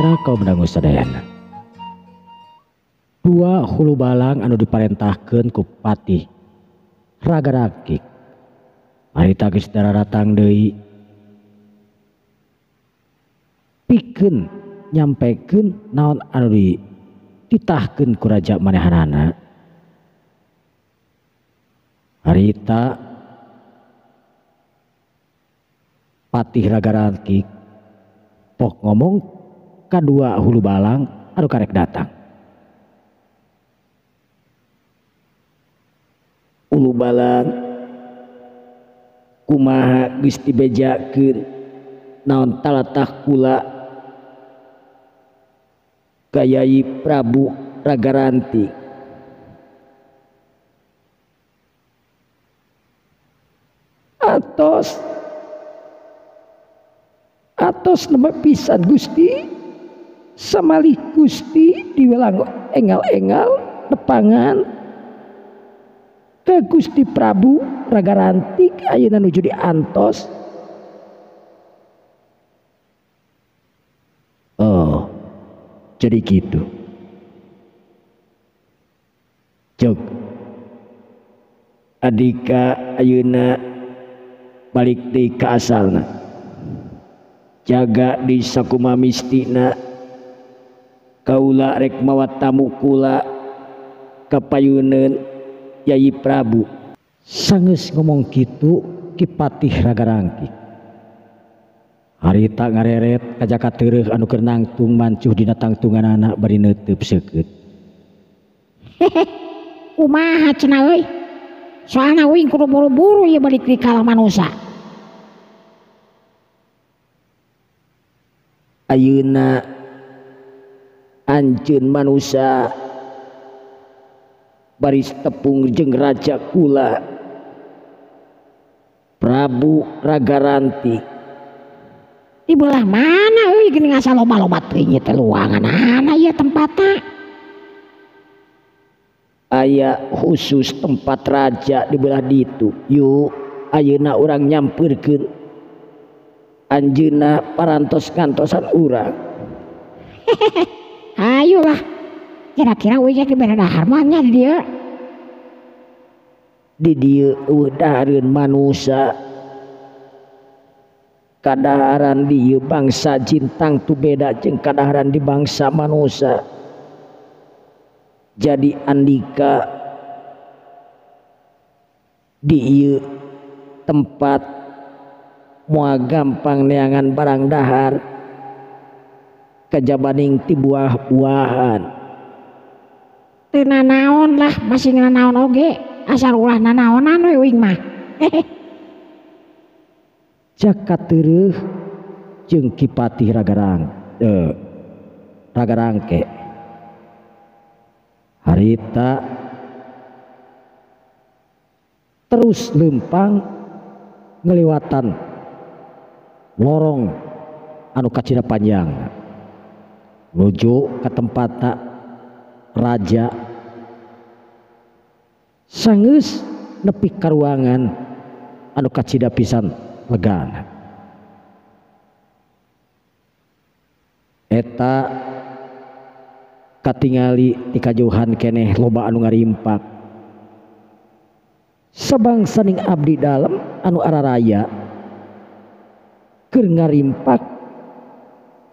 Mitra kaum dangu sadayana. Dua hulu balang anu diparentahkeun ku Patih Ragarangkik. Harita geus daratang deui pikeun nyampekeun naon anu dititahkeun ku raja manehanana. Harita Patih Ragarangkik pok ngomong kadua hulu balang anu karek datang. Hulu balang kumaha geus dibejakeun naon talatah kula ka Yai Prabu Ragaranti. Atos atos nembe pisan Gusti, samalih Gusti diwelang engal-engal nepangan ke Gusti Prabu Ragarantik ayeuna nuju diantos. Oh, jadi gitu. Jog adika ayeuna balik deui ka asalna. Jaga di sakuma mistina. Kaula rek mawa tamu kula ka payuneun Yai Prabu. Sanggeus ngomong kitu Ki Patih Ragarangkik harita ngareret ka Jaka Tereuh anu keur nangtung mancuh dina tangtunganana bari neuteub seukeut. Kumaha cenah euy? Soalna uing kudu buru-buru ieu balik di kalah manusa. Ayeuna anjeun manusa baris tepung jeung raja kula Prabu Ragaranti. Di belah mana euy geuning asa loba-loba teuing teh luanganana ieu tempatna? Aya khusus tempat raja di belah ditu. Yuk ayeuna urang nyampeurkeun anjeunna parantos ngantosan urang. Ayolah. Kira-kira euy di bere dahar mah nya di dieu. Di dieu eueuh dahareun manusa. Kadaharan di ieu bangsa jintang tu beda jeung kadaharan di bangsa manusa. Jadi andika di ieu tempat moal gampang neangan barang dahar kajabaning ti buah-buahan. Teu nanaon lah, masih nanaon oge, asal ulah nanaonan we uing mah. Jaka Tereuh jeung Ki Patih Ragarangke harita terus lempang ngeliwatan lorong anu kacida panjang menuju ke tempat raja. Sanggeus nepi ka ruangan anu kacida pisan legana. Eta katingali ti kajauhan keneh loba anu ngarimpak. Sabangsaning abdi dalem anu araraya keur ngarimpak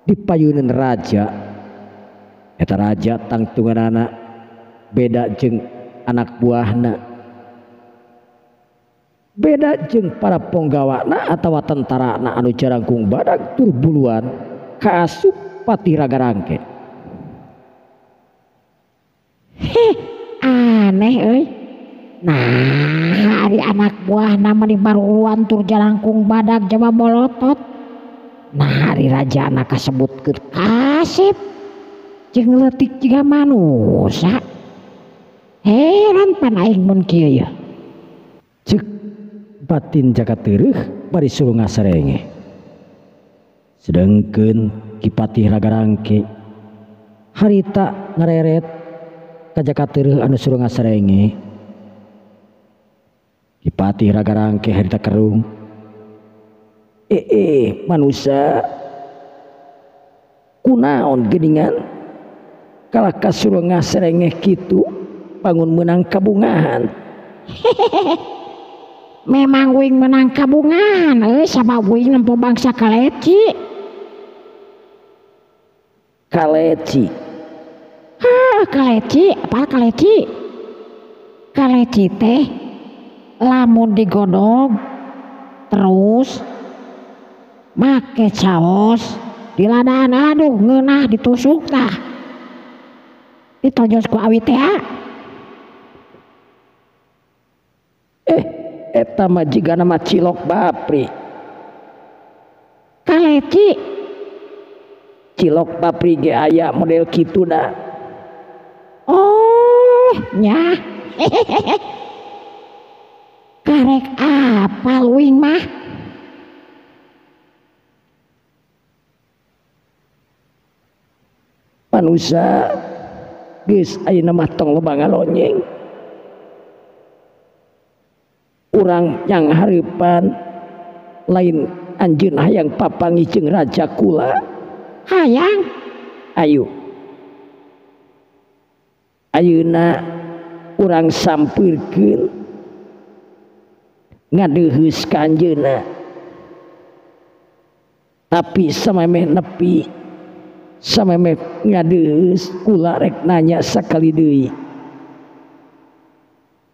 di payuneun raja. Eta raja tangtunganana beda jeung anak buahna, beda jeung para ponggawana atawa tentarana anu jarangkung badag tur buluan kaasup Patih Ragarangke. Heh, aneh euy. Nah, ari anak buahna mah baruan tur jalangkung badag jaba bolotot. Nah, ari rajana kasebut keur kasep jeung leutik jiga manusa. Heran pan aing mun kieu ye. Ceuk batin Jaka Tereuh bari suluh ngasarenge. Sedengkeun Ki Patih Ragarangke harita ngareret ka Jaka Tereuh anu suluh ngasarenge. Ki Patih Ragarangke harita kerung. Manusa Kunaon geuningan kalah kasuruh ngaserengeh kitu bangun menang kabungahan. Memang uing menang kabungahan euy sabab uing nempo bangsa kaleci. Kaleci. Hah, kaleci, apa kaleci? Kaleci teh lamun digodog terus make saos diladaan aduh ngeunah ditusuk tah. Ditojos ku awi teh. Eta mah jigana mah cilok bapri. Kaleci. Cilok bapri ge aya model kituna. Oh, nya. Karek apal uing mah. Manusia geus ayeuna mah tong loba ngalonyeng. Urang yang hareupan lain anjeun hayang papanggih jeung raja kula. Hayang. Ayo. Ayeuna urang sampeurkeun ngadeuheus ka anjeunna. Tapi samemeh nepi samemeh ngadeuheus kula rek nanya sakali deui.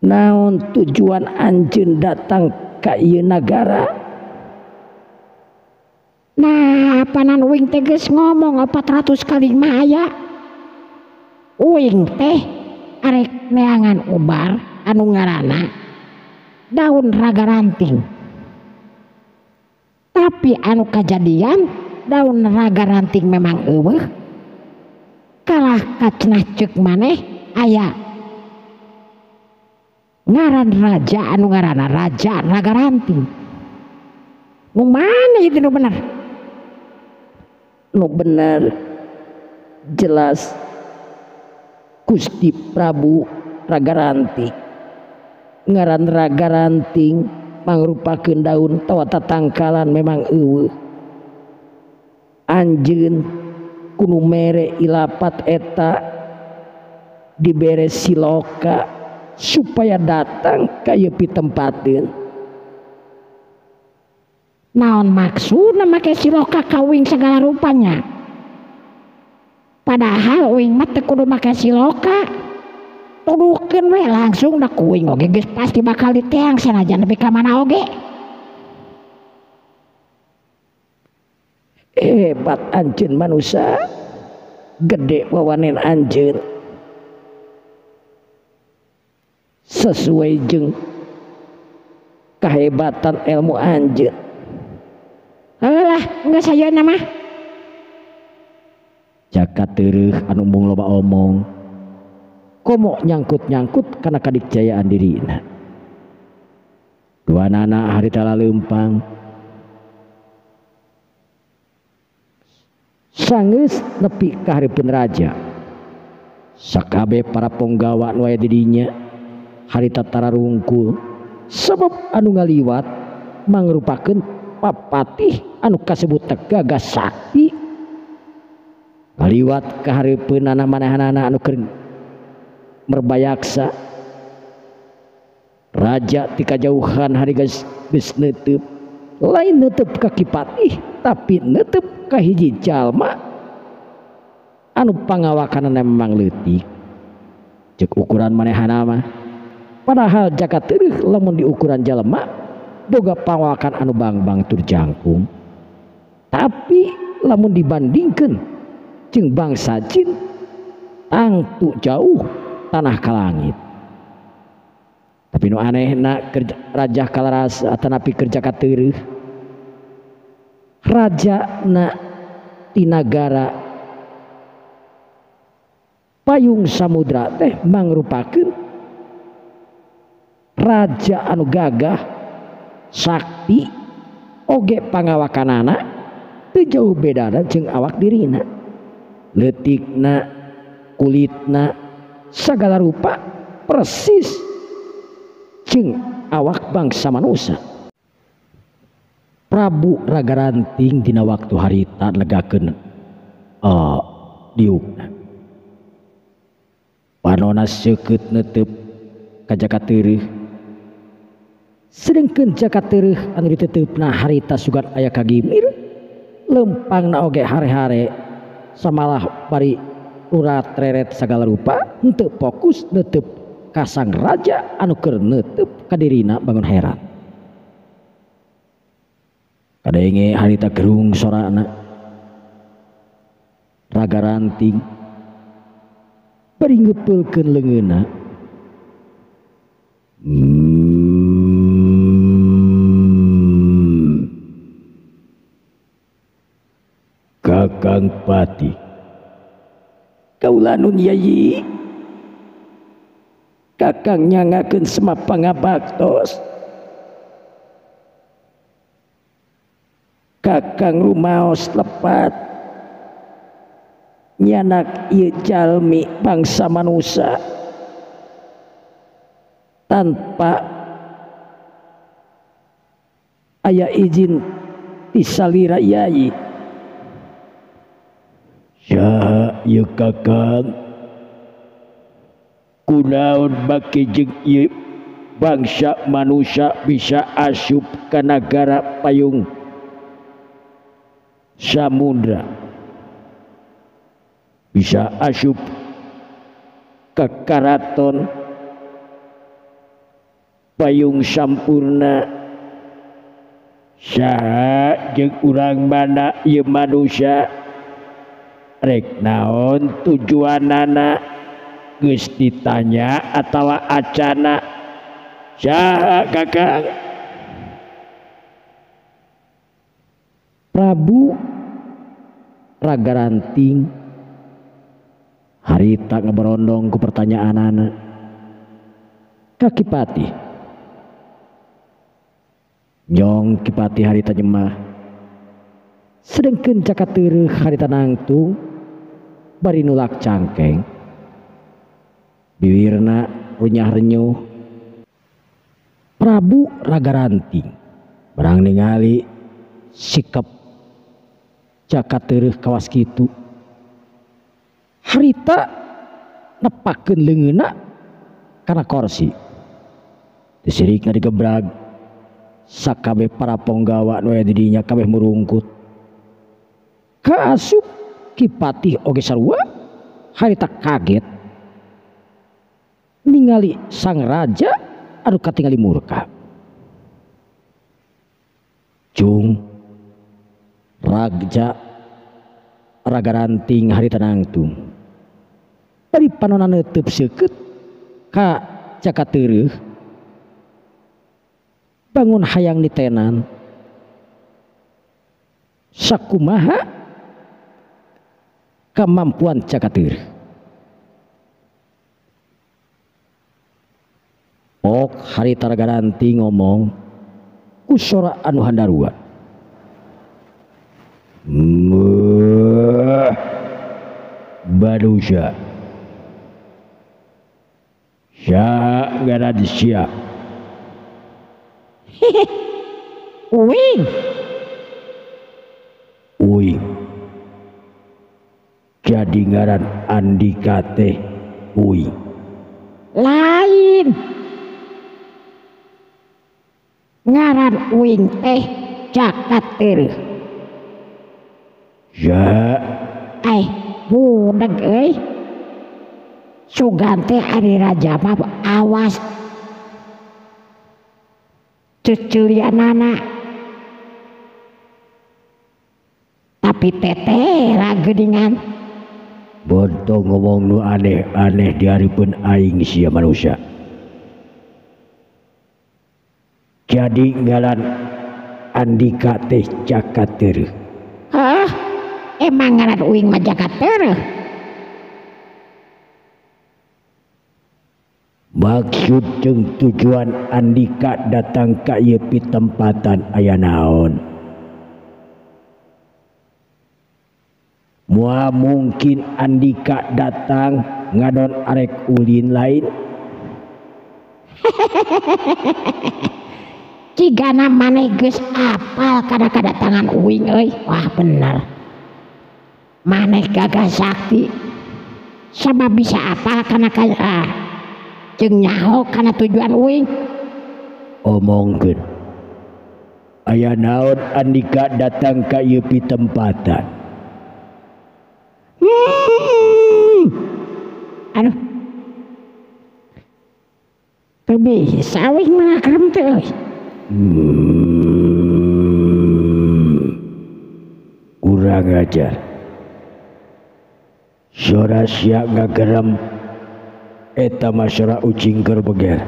Naon tujuan anjeun datang ka ieu nagara? Nah, apanan uing teh geus ngomong 400 kali mah aya. Uing teh arek neangan ubar anu ngaranna daun raga ranting. Tapi anu kajadian daun raga ranting memang eueuh. Kalah kacenah ceuk maneh aya ngaran raja anu ngaranna raja raga ranting. Nu mana itu nu bener? Nu bener jelas Gusti Prabu Raga Ranting. Ngaran Raga Ranting mangrupakeun daun tawa tatangkalan memang eueuh. Anjeun kudu mere ilapat eta dibere siloka supaya datang ka ieu pitempateun. Naon maksudna make siloka ka uing segala rupanya? Padahal uing mah teu kudu make siloka. Tuduhkeun we langsung da ku uing oge geus pasti bakal diteang sanajan nepi ka mana oge. Hebat anjeun manusia, gede wawanen anjeun. Sesuai jeung kehebatan ilmu anjeun. Heulah, geus ayeuna mah. Jaka tereuh anu embung loba omong. Komo nyangkut-nyangkut kana kadikjayaan dirina. Duanana harita laleumpang. Sanggeus nepi ka hareupeun raja. Sakabeh para ponggawa nu aya di dinya harita tararungkul sebab anu ngaliwat mangrupakeun papatih anu kasebut gagah sakti. Ngaliwat ka hareupeunana manehanana anu keur merbayaksa. Raja ti kajauhan hari geus neuteub, lain neuteub ka Ki Patih tapi neuteub ka hiji jalma anu pangawakanana memang leutik ceuk ukuran manehana mah. Padahal jaka tereuh lamun diukuran jalma boga pangawakan anu bangbang tur jangkung. Tapi lamun dibandingkeun jeung bangsa jin tangtu jauh tanah ka langit. Tapi nu anehna raja kalaras atanapi kerja katereuh raja na ti nagara Payung Samudra teh mangrupakeun raja anu gagah sakti oge pangawakanana teu jauh bedana jeung awak dirina. Leutikna, kulitna, sagala rupa persis jeung awak bangsa manusia. Prabu Raga Ranting dina waktu harita negakeun Diukna. Panona seukeut neuteub ka Jaka Teureun. Sedengkeun Jaka Teureun anu diteteupna harita sugan aya kagimir, lempangna oge hare-hare samalah bari urat reret sagala rupa henteu fokus neuteub ka sang raja anu keur neuteub ka dirina bangun heran. Kadenge harita gerung sorana raga ranting bari ngeupeulkeun leungeunna. Kakang Patih kaulanun yayi, kakang nyangakeun Sema pangabaktos, kakang rumaos lepat nyanak ieu jalmi bangsa manusa tanpa aya izin ti salira yayi. Saha ieu kakang? Kunaon baki jeung ieu bangsa manusia bisa asup ka nagara payung samudra, bisa asup ke karaton payung sampurna? Saha jeung urang mana ieu manusia? Rek naon tujuanana? Geus ditanya atawa acana? Saha kakang? Prabu Raga Ranting harita ngaberondong ku pertanyaanana ka Ki Patih. Nyong Ki Patih harita nyemah, sedengkeun Jaka Teureun harita nangtung bari nulak cangkeng, biwirna runyah renyuh. Prabu Raga Ranting barang ningali sikap Jaka Teureun kawas kitu, harita nepakeun leungeunna kana korsi, disirikna digebrag sakabeh para ponggawa nu aya di dinya kabeh murungkut. Kaasup Ki Patih oge sarua harita kaget ningali sang raja anu katingali murka. Cung Raja Raga Ranting harita nangtung dari panona neuteub seukeut ka Jaka Teureun bangun hayang nitenan sakumaha kemampuan Jaka Teureun. Ok harita Raga Ranting ngomong ku sora anu handarua. Manusia saha ngaran sia? Uing. Uing. Jadi ngaran Andika teh Uing. Lain. Ngaran Uing teh Jaka Teureun. Ya. Budeg euy. Sugan teh ari raja mah awas ceceulianana. Tapi teteh geuningan. Bonto ngomong nu aneh-aneh di hareupeun aing sia manusia. Jadi ngaran Andika teh Jaka Teureun. Hah? Emang ngaran uing mah Jaka Teureun? Maksud jeung tujuan Andika datang ka ieu pitempatan aya naon? Moal mungkin Andika datang ngadon arek ulin lain. Cigana maneh geus apal kana kadatangan uing euy. Wah bener. Maneh gagah sakti sabab bisa apal kana kaya jeung nyaho kana tujuan uing. Omongkeun. Aya naon andika datang ka ieu pitempatan? Aduh. Teu bisa uing mah ngagerem teh euy. Kurang ajar. Sora sia ngagerem eta mah sora ucing keur beger.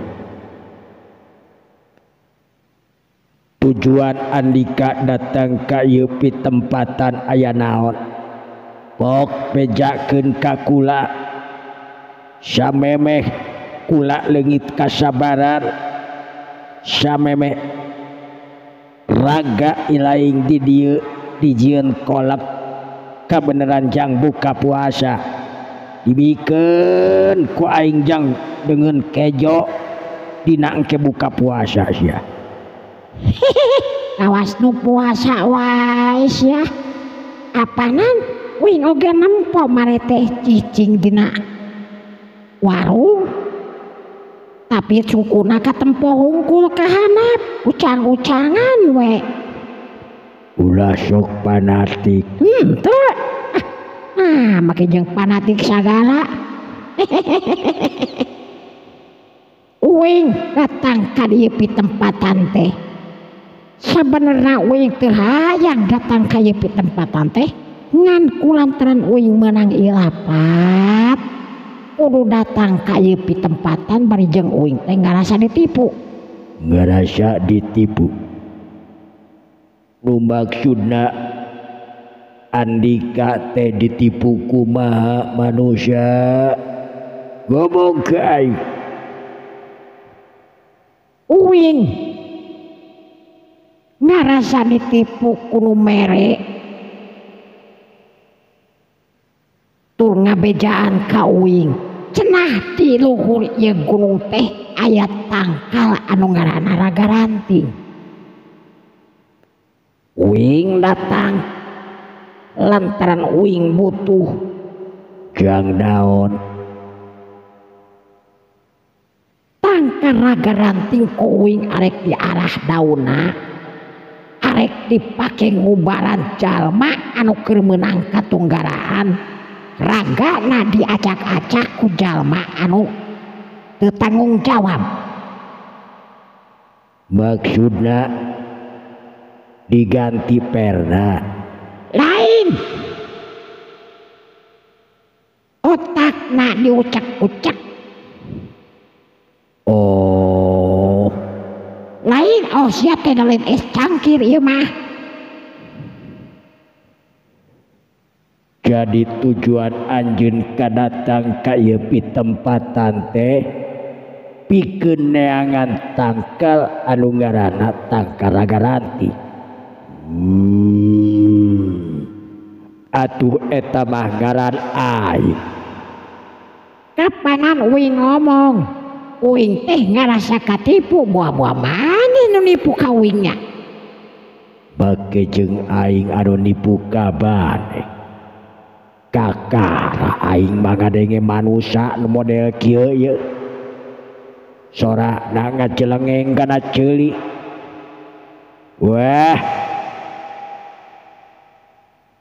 Tujuan andika datang ka ieu pitempatan aya naon? Pok bejakeun ka kula. Samemeh kula leungit kasabaran, samemeh raga ilaing di dieu dijieun kolak kabeneran jang buka puasa dibikeun ku aing jang dengan kejo dina engke buka puasa sia. Awas nu puasa wae sia. Apanan uing oge nempo mareteh cicing dina warung tapi cukuna katempo hungkul kahanap ucang-ucangan we. Ulah sok fanatik. Teu. Ah, make jeung fanatik sagala. Uing datang ka dieu pitempatan teh. Sabenerna uing teu hayang datang ka ieu pitempatan teh ngan kulantaran uing meunang ilapat kudu datang ka ieu pitempatan bari jeung uing teh ngarasa ditipu. Ngarasa ditipu. Nu maksudna andika teh ditipu kumaha manusia? Ngomong ke aing. Uing ngarasa ditipu kudu mere tur ngabejaan ka uing. Cenah di luhur ieu gunung teh aya tangkal anu ngaranna raga ranting. Uing datang lantaran uing butuh jang naon. Tangkal raga ranting ku uing arek diarah daunna, arek dipake ngubaran jalma anu keur meunang katunggaraan. Ragana diacak-acak ku jalma anu teu tanggung jawab. Maksudna diganti perna. Lain. Otakna diucek-ucek. Oh. Lain oh sia teh lain es cangkir ieu mah. Jadi tujuan anjeun kadatang ka ieu pitempatan teh pikeun neangan tangkal anu ngaranna tangkal raga ranting. Atuh eta mah ngaran aing. Kapanan uing ngomong, uing teh ngarasa katipu buah-buah mana nu nipu ka uingnya. Bake jeung aing anu nipu ka maneh. Kakara aing mah ngadenge manusa nu model kieu ieu. Sorana ngajelengeng kana ceuli. Wah.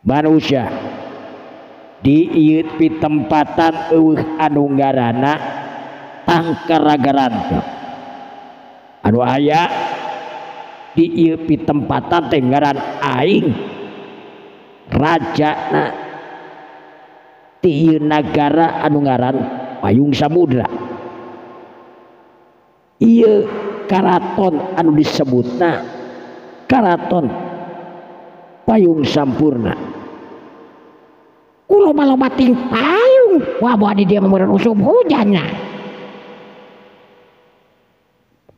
Manusia di ieu pitempatan eueuh anu ngaranna tangkal raga ranting. Anu aya di ieu pitempatan teh ngaran aing rajana ti ieu nagara anu ngaran Payung Samudra. Ieu karaton anu disebutna karaton Payung Sampurna. Ku loba-loba ting payung, wah boa di dia meureun usum hujannya.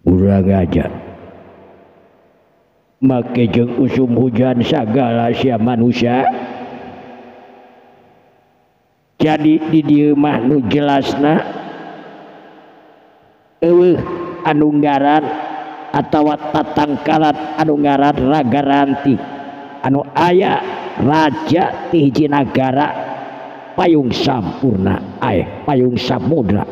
Urang aja. Make jeung usum hujan sagala sia manusia. Jadi di dieu mah nu jelasna eueuh anu ngaran atawa tatangkalan anu ngaran raga ranting anu aya Raja ti hiji nagara Payung Sampurna Payung Samudra.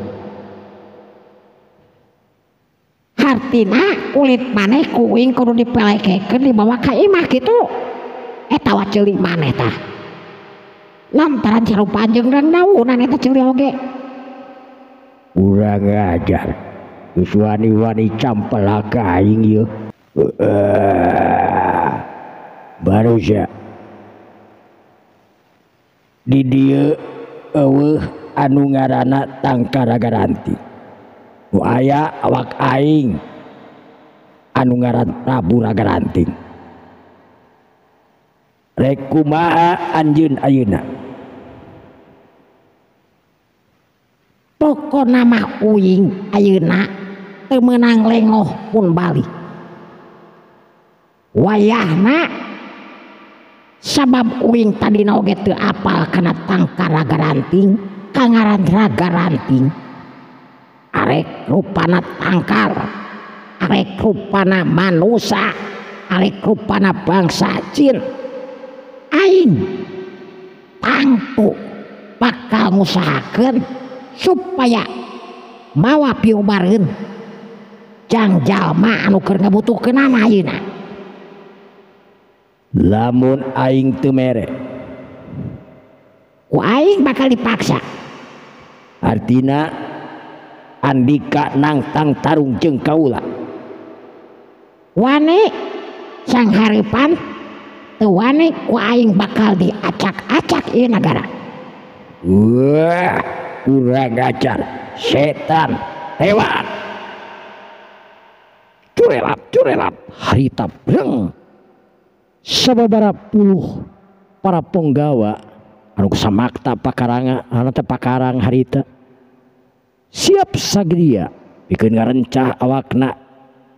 Hartina kulit maneh ku uing kudu dipelekekeun dibawa ka imah kitu. Eta wa ceuli maneh tah. Lantaran sarupaan jeung daunan eta ceuli oge. Urang ajar. Geus wani-wani campelak ka aing ieu. Barusa di dieu eueuh anu ngaranna Tangkar Ragaranting. Nu aya awak aing anu ngaran Prabu Ragaranting. Rek kumaha anjeun ayeuna? Pokona mah uing ayeuna teu meunang lengoh pun balik. Wayahna sabab uing tadina oge teu apal kana Tangkar Ragaranting, kangaran Ragaranting. Arek rupana tangkar, arek rupana manusa, arek rupana bangsa jin. Aing tangtu bakal ngusahakeun supaya mawa piubareun jang jalma anu keur ngabutuhkeunana ayeuna. Lamun aing teu mere, ku aing bakal dipaksa. Artina Andika nangtang tarung jeung kaula. Wani sang haripan teu wani ku aing bakal diacak-acak ieu nagara. Wah, kurang ajar, setan, hewan. Curelap, curelap, harita breng. Sababara puluh para penggawa anu samakta pakaranga anu teh pakarang harita siap sagria pikeun ngarencah awakna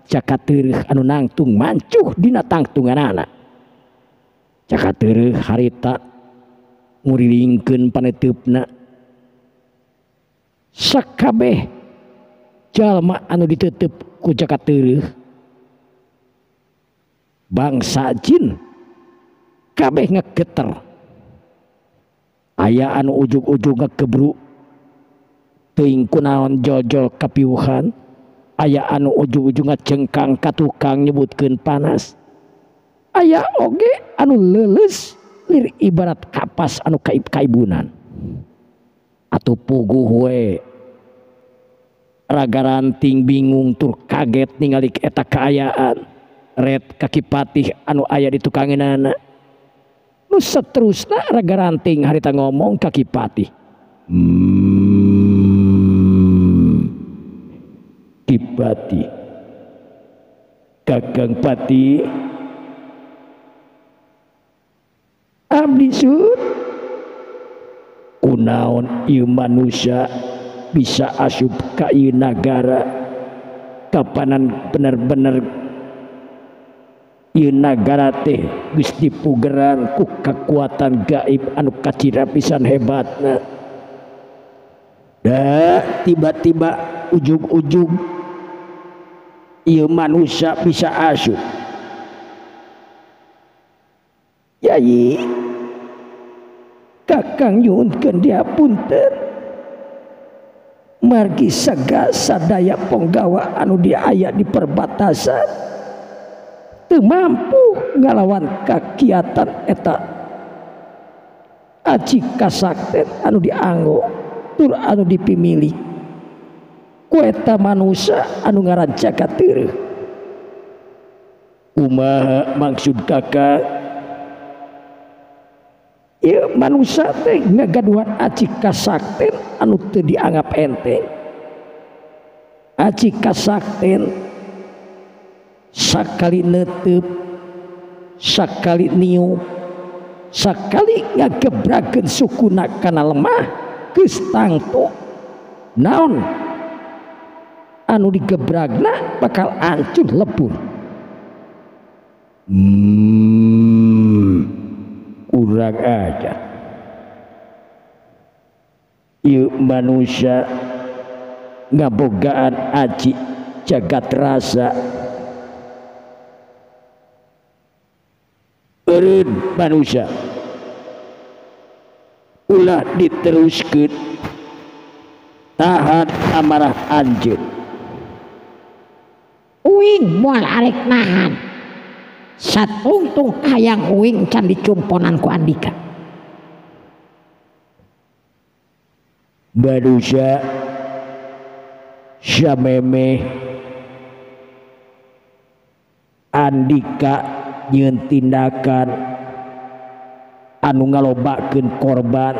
Jaka Teureut anu nangtung mancuh dina tangtunganana. Jaka Teureut harita ngurilingkeun paneteupna sakabeh jalma anu diteuteup ku Jaka Teureut bangsa jin kabeh ngegeter. Aya anu ujug-ujug ngegebru teuing kunaon jol-jol kapiuhan, aya anu ujug-ujug ngacengkang ka tukang nyebutkeun panas, aya oge anu leuleus lir ibarat kapas anu kaibunan. Atuh puguh we Ragaranting bingung tur kaget ningali eta kaayaan red kaki patih anu aya di tukangeunana. Nu saterusna Ragaranting harita ngomong kaki patih. Ki Patih, Kakang Patih, abdi sun kunaon ieu manusia bisa asup ka ieu nagara kapanan bener-bener ieu nagara teh geus dipugeran ku kakuatan gaib anu kacira pisan hebatna. Da tiba-tiba ujug-ujug ieu manusia bisa asup. Yai, Kakang nyuhunkeun dihapunten margi saga sadaya ponggawa anu diaya di perbatasan teu mampu ngalawan kakiatan eta aji kasakten anu dianggo tur anu dipimilik ku eta manusia anu ngaran Jaka Teureut. Kumaha maksud Kakak? Ieu manusia teh ngagaduhan aji kasakten anu teu dianggap enteng. Aji kasakten sakali netep, sakali niup, sakali ngagebrakeun sukuna kana lemah geus tangtu naon anu digebragna bakal hancur lebur. Kurang aja ieu manusia ngabogaan aji jagat rasa. Eureun manusia Ulah diteruskeun tahan amarah anjeun. Uing moal arek nahan. Satungtung hayang uing can dicumponan ku Andika. Manusia samemeh Andika nyeun tindakan anu ngalobakeun korban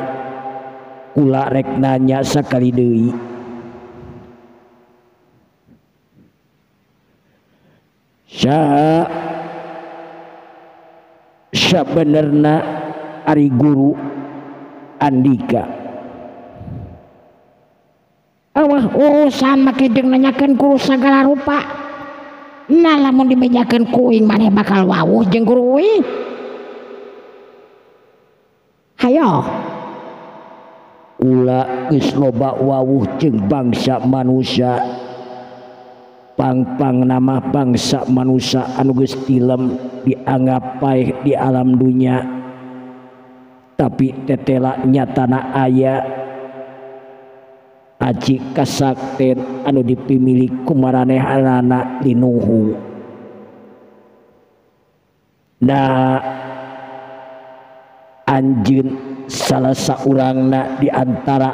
kula rek nanya sakali deui. Saha sabenerna ari guru Andika? Awah urusan make jeung nanyakeun guru sagala rupa. Nah lamun dibejakeun ku uing maneh bakal wawuh jeung guru uing. Hayo. Kula geus loba wawuh jeung bangsa manusia. Pang-pang nama bangsa manusia anu geus tilem dianggap paeh di alam dunya. Tapi tetela nyatana aya aji kasakten anu dipimilik ku maranehanana linuhu. Nah anjeun salah saurangna di antara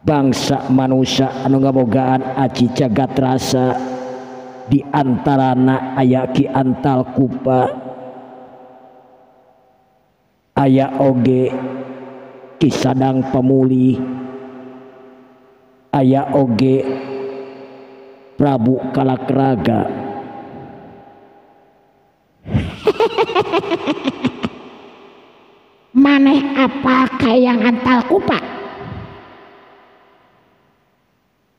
bangsa manusia anu ngabogaan aji jagat rasa, di antarana aya Ki Antal Kupa, aya oge Ki Sadang Pemulih, aya oge Prabu Kalakraga. Maneh apa kayang Antal Kupa?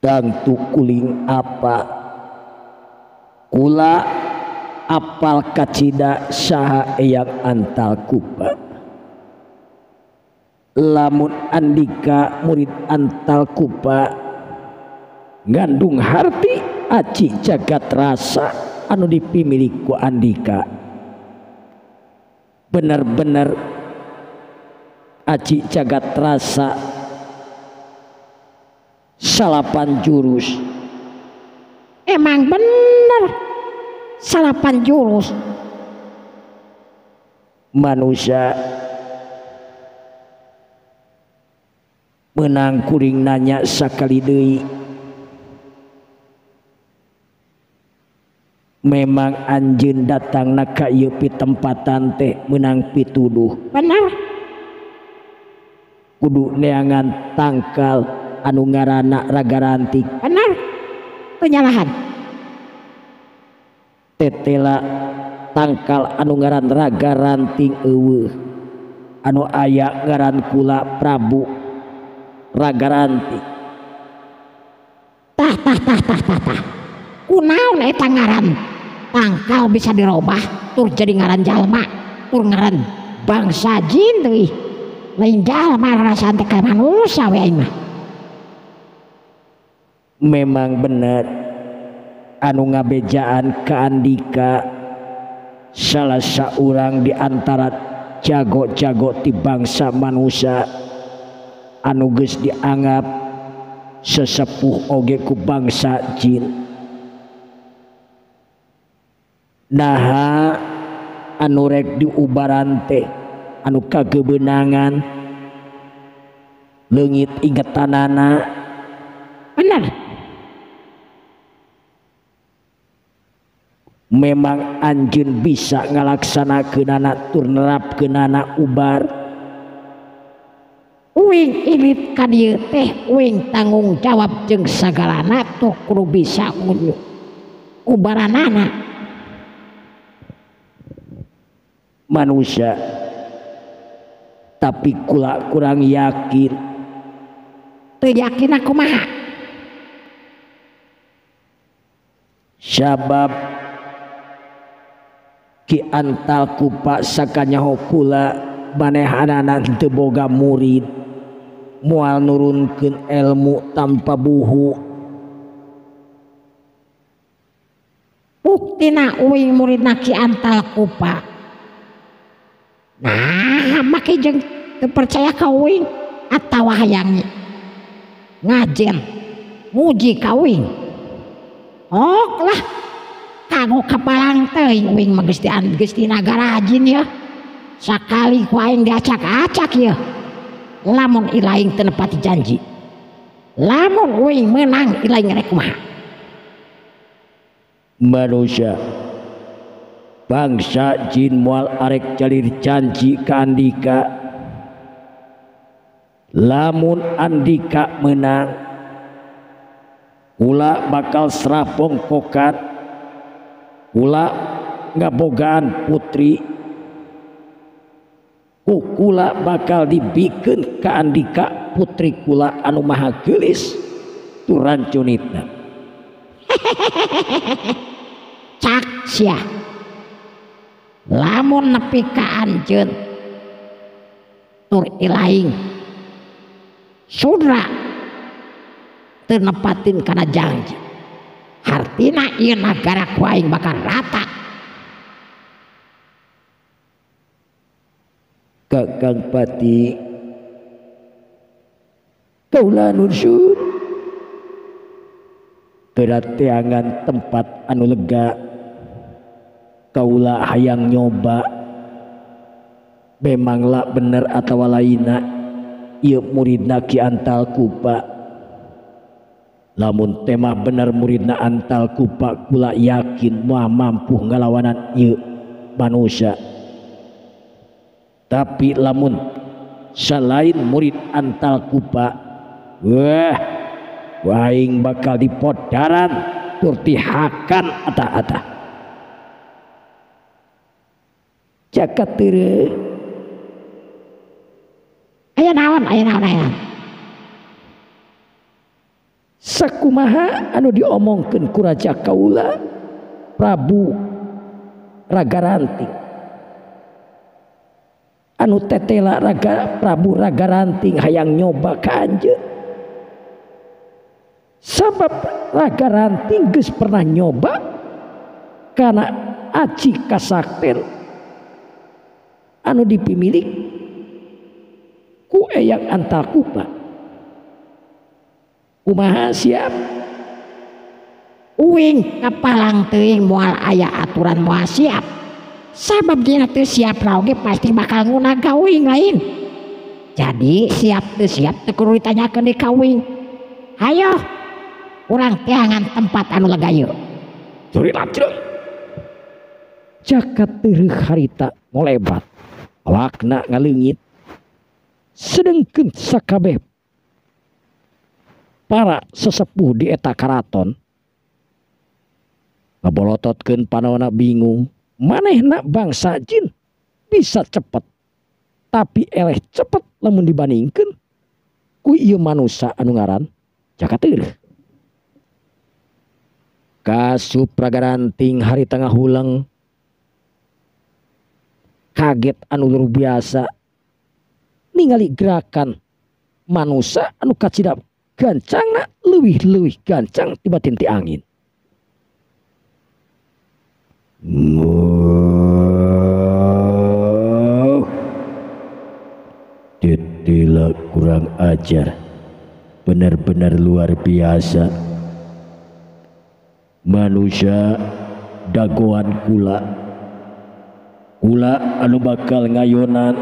Tangtu kuling apa? Kula apal kacida saha Eyang Antal Kupa. Lamun Andika murid Antal Kupa ngandung harti aci jagat rasa anu dipimilik ku Andika. Bener-bener aci jagat rasa salapan jurus. Emang bener salapan jurus. Manusia menang kuring nanya sakali deui. Memang anjeun datangna ka ieu pitempatan teh meunang pituduh. Bener. Kudu neangan tangkal anu ngaranna Raga Ranting. Bener. Penyalahan. Tetela tangkal anu ngaran Raga Ranting eueuh. Anu aya ngaran kula Prabu Raga Ranting. Tah tah tah tah tah tah. Kunaon eta ngaran tangkal bisa dirobah tur jadi ngaran jalma, tur ngaran bangsa jin deui. Lain jalma rasaan teh ka manusia we aing mah. Memang bener anu ngabejaan ka Andika salah saurang di antara jago-jago ti bangsa manusia anu geus dianggap sesepuh oge ku bangsa jin. Naha anu rek diubaran teh anu kagebenangan leungit ingetanana. Bener. Memang anjeun bisa ngalaksanakeunana tur nerapkeunana ubar. Uing ilit ka dieu teh uing tanggung jawab jeung sagalana tuh kudu bisa ubaranana. Manusia tapi kula kurang yakin. Teu yakin aku mah. Sabab Ki Antal Kupa sakanyaho kula manehanana teu boga murid, moal nurunkeun ilmu tanpa buhu. Buktina uing muridna Ki Antal Kupa. Nah, make jeung Teu percaya ka uing atawa hayang ngajen muji ka uing. Ok lah kanggo kapalang teuing uing mah geus di nagara jin ya. Sakali ku aing diacak-acak ya. Lamun ilaing teu nepati janji. Lamun uing menang ilaing rek kumaha? Manusia bangsa jin moal arek jalir janji ka Andika. Lamun Andika menang kula bakal serapong kokat, kula ngabogaan putri, ku kula bakal dibikeun ka Andika putri kula anu maha geulis turan cunitna. Cak sia. Lamun nepi ka anjeun tur ilaing sudra teu nepatin kana janji, hartina ieu nagara ku aing bakal rata. Kakang Pati kaula nusun kerateangan tempat anu lega, kaula hayang nyoba memanglah bener atawa lainna ieu muridna Ki Antal Kupa. Lamun tema bener muridna Antal Kupa, kula yakin moal mampu ngalawanan ieu manusia. Tapi lamun selain murid Antal Kupa, wah aing bakal dipodaran tur dihakan ata-ata. Jagat teureun. Aya naon, aya naon, aya. Sakumaha anu diomongkeun ku raja kaula Prabu Ragaranting. Anu tetela raga Prabu Ragaranting hayang nyoba ka anjeun. Sabab Ragaranting geus pernah nyoba kana aci kasakten anu dipimilik ku Eyang Antal Kupa. Kumaha siap? Uing kapalang teuing moal aya aturan moal siap. Sabab dina teu siap oge pasti bakal ngunah ka uing lain. Jadi siap teu siap teu kudu ditanyakeun di ka uing. Hayo urang teangan tempat anu lega ieu. Curilat. Jagat teureuk harita ngolebat. Awakna ngaleungit. Sedengkeun sakabeh para sesepuh di eta karaton ngabolototkeun panona bingung. Manehna bangsa jin bisa cepet, tapi eleh cepet lamun dibandingkeun ku ieu manusa anu ngaran Jaka Teureuk. Kasup Ragaranting hari tengah huleng kaget anu luar biasa ningali gerakan manusa anu kacida gancangna leuwih-leuwih gancang tiba-tiba ti angin. Titila kurang ajar, benar-benar luar biasa. Manusia dagoan kula, kula anu bakal ngayonan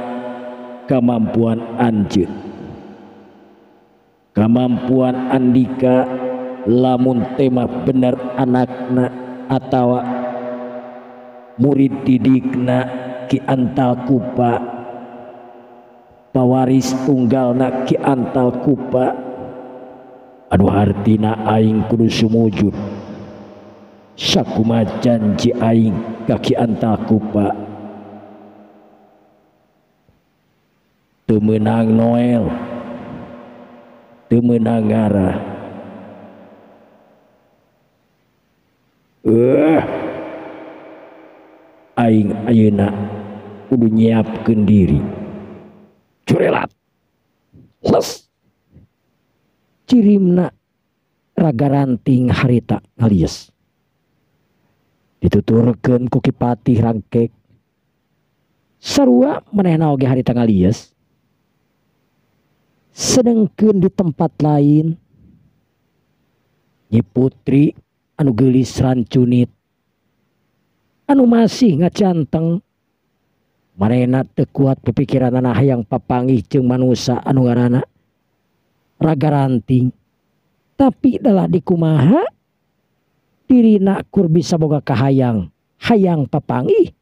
kemampuan anjeun, kemampuan Andika lamun tema bener anakna atawa murid didikna Ki Antal Kupa, pawaris tunggalna Ki Antal Kupa. Aduh hartina aing kudu sumujud sakumaha janji aing ka Ki Antal Kupa. Teu meunang Noel, teu meunang ngarah. Aing ayeuna kudu nyiapkeun diri. Curelat. Les. Cirimna Ragaranting harita ngalies. Dituturkeun ku Ki Patih Rangkek. Sarua manehna oge harita ngalies. Sedengkeun di tempat lain Nyi Putri anu geulis rancunit anu masih ngacanteng manehna teu kuat pipikiranana hayang papanggih jeung manusa anu ngaranna Raga Ranting. Tapi dalah dikumaha dirina kur bisa boga kahayang hayang papanggih,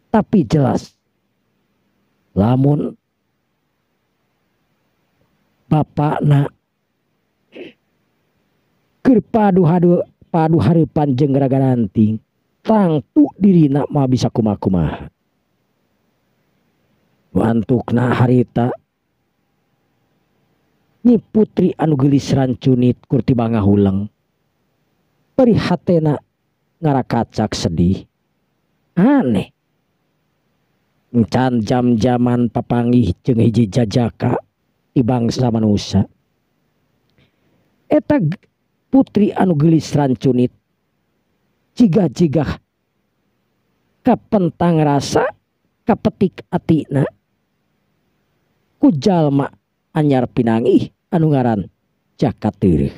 tapi jelas lamun bapakna keur padu hareupan jeung Raga Ranting tangtu dirina mah bisa kumaha-kumaha. Nu antukna harita Nyi Putri anu geulis rancunit kur tiba ngahuleng bari hatena ngarakacak sedih. Aneh encan jam-jaman papanggih jeung hiji jajaka ti bangsa manusa. Eta putri anu geulis rancunit jigah-jigah kapentang rasa kapetik atina ku jalma anyar pinangih anu ngaran Jaka Teureum.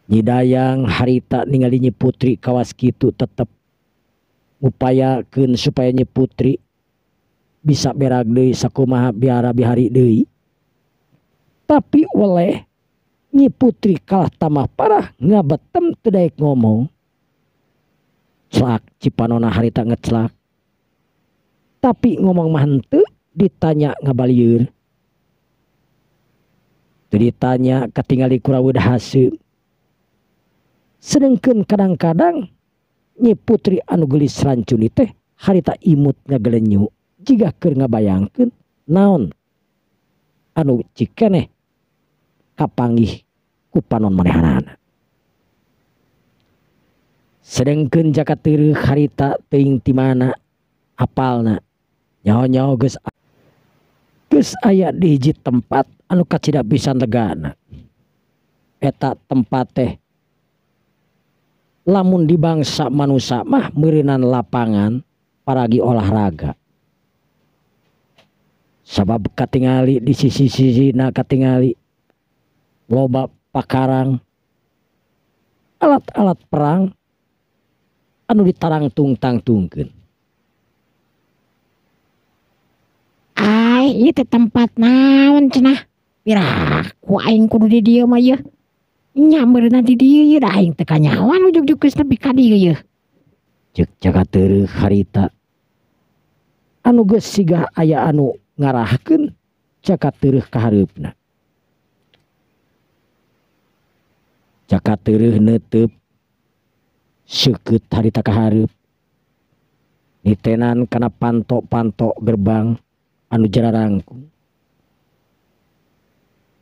Nyi Dayang harita ningali Nyi Putri kawas kitu tetep ngupayakeun supaya Nyi Putri bisa berak deui sakumaha biara bihari deui. Tapi oleh Nyi Putri kalah tambah parah ngabetem teu daek ngomong. Celak cipanona harita ngecelak. Tapi ngomong mah henteu, ditanya ngabalieur. Teu ditanya katingali kuraweud haseum. Sedengkeun kadang-kadang Nyi Putri anu geulis rancuni teh harita imut ngagelenyu jiga keur ngabayangkeun naon anu cikeneh kapanggih ku panon manehanana. Sedengkeun Jaka Teureum harita teuing ti mana apalna nyaho-nyaho geus aya di hiji tempat anu kacida pisan legana. Eta tempat teh lamun di bangsa manusa mah meureunan lapangan paragi olahraga. Sabab katingali di sisi-sisina katingali loba pakarang alat-alat perang anu ditarangtung-tangtungkeun. Ai ieu teh tempat naon cenah? Piraku aing kudu di dieu mah ieu. Nya meureunna di dieu ieu da aing teu kanyahoan ujug-ujug geus nepi ka dieu ieu. Ceuk Jaka Teureum harita anu geus sigah aya anu ngarahkeun Jaka Teureum ka hareupna. Jaka Teureum neuteub seukeut harita ka hareup nitenan kana pantok-pantok gerbang anu jararangkung.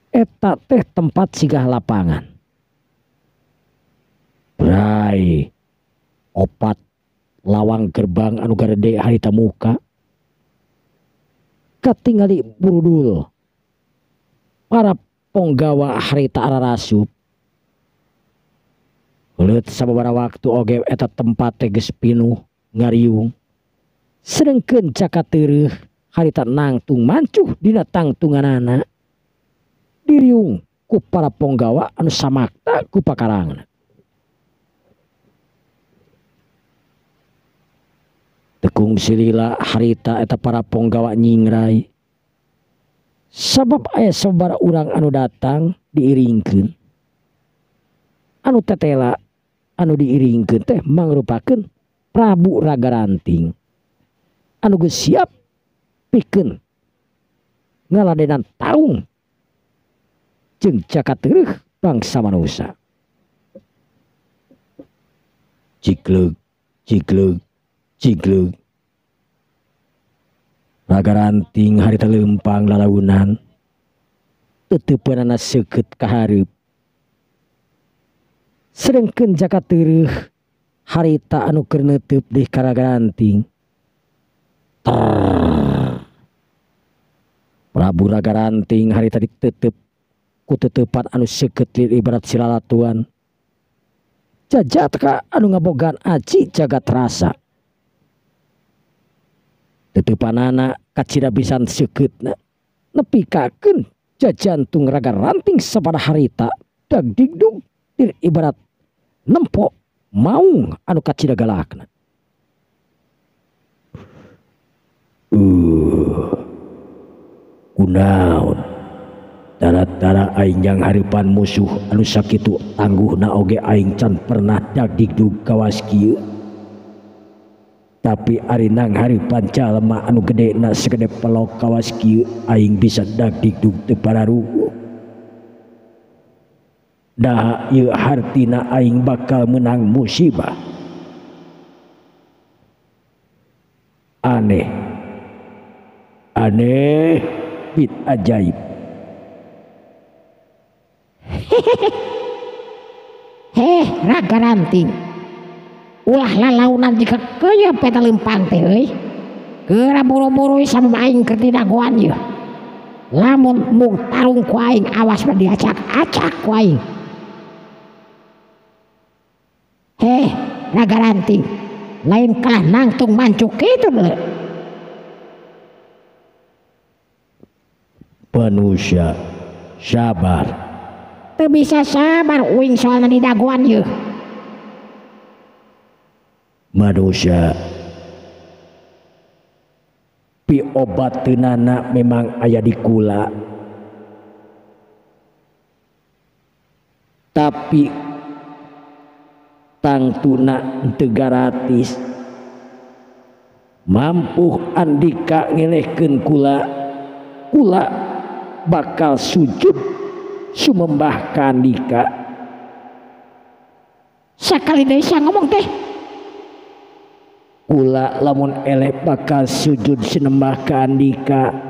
Eta teh tempat sigah lapangan. Bray opat lawang gerbang anu garede harita muka katingali burudul para ponggawa harita ararasup. Heuleut sababaraha waktu oge eta tempat teh geus pinuh ngariung. Sedengkeun Jaka Teureum harita nangtung mancuh dina tangtunganana diriung ku para ponggawa anu samakta ku pakarangna. Tekung silila harita eta para ponggawa nyingrai sabab aya sababaraha urang anu datang diiringkeun. Anu tetela anu diiringkeun teh mangrupakeun Prabu Raga Ranting anu geus siap pikeun ngaladenan tarung jeung Jaka Teureum bangsa manusa. Cikleug cikleug cikleug Raga Ranting harita leumpang lalaunan teteupeunana seukeut ka hareup. Sedengkeun Jaka Teureum harita anu keur neuteub deui ka Raga Ranting. Prabu Raga Ranting harita ditetep ku teteupan anu seukeut ibarat silalatuan. Jajaka anu ngabogaan aji jagat rasa. Tutupanana kacida pisan seukeutna nepi kakeun jajantung raga ranting sapada harita dagdigdug dir ibarat nempo maung anu kacida galakna. Kunaon tara-tara aing jang hareupan musuh anu sakitu tangguhna oge aing can pernah dagdigdug kawas kieu. Tapi ari nang hareupan jalma anu gedena sagede pelok kawas kieu aing bisa dagdigdug teu pararuguh. Dah ieu hartina aing bakal menang musibah. Aneh. Aneh bit ajaib. Heh, raga ranting. Ulah lalaunan jika keuyeub peta lempang teh euy. Geura buru-buru sama aing keur didagoan ieu. Lamun mung tarung ku aing awas mah diacak-acak ku aing. Heh, raga ranting. Lain kalah nangtung mancuk kitu deui. Manusia sabar. Teu bisa sabar uing soalna didagoan ieu. Manusia pi obat teunana memang aya di kula. Tapi tangtuna teu gratis. Mampuh andika ngelehkeun kula, kula bakal sujud sumembah ka andika. Sakali deui sia ngomong teh. Kula lamun eleh bakal sujud sinembah ka andika.